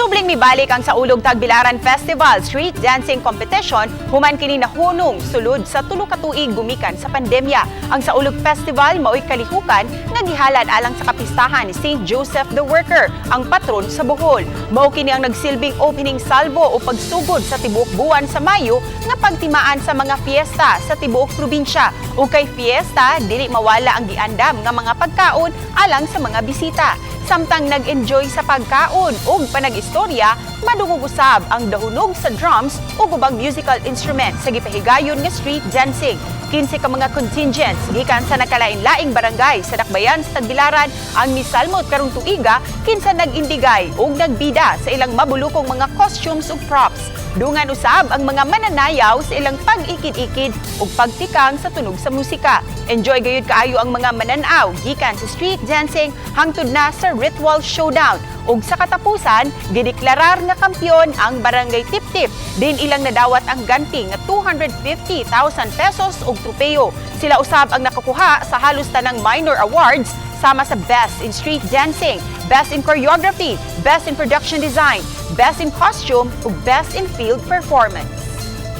Subling mibalik ang Saulog Tagbilaran Festival Street Dancing Competition human kini nahunong sulod sa 3 ka tuig gumikan sa pandemya. Ang Saulog Festival mao'y kalihukan nga gihalad alang sa kapistahan ni St. Joseph the Worker, ang patron sa Bohol. Mao kini ang nagsilbing opening salvo o pagsugod sa tibuok buwan sa Mayo nga pagtimaan sa mga fiesta sa tibuok probinsya. Ug kay fiesta, dili mawala ang giandam nga mga pagkaon alang sa mga bisita. Samtang nag-enjoy sa pagkaon ug panag-istorya, madungog usab ang dahunog sa drums ug ubang musical instrument sa gipahigayon nga street dancing. 15 ka mga contingents gikan sa nakalain-laing barangay sa dakbayan sa Tagbilaran ang misalmot karong tuiga, kinsa nag-indigay ug nagbida sa ilang mabulukong mga costumes ug props. Dungan usab ang mga mananayaw sa ilang pag-ikid-ikid ug pagtikang sa tunog sa musika. Enjoy gayud kaayo ang mga mananaw gikan sa street dancing hangtod na sa ritual showdown. Ug sa katapusan, gideklarar nga kampiyon ang Barangay Tiptip. Din ilang nadawat ang ganti nga 250,000 pesos ug tropeyo. Sila usab ang nakakuha sa halos tanang minor awards sama sa Best in Street Dancing, Best in Choreography, Best in Production Design, Best in Costume ug Best in Field Performance.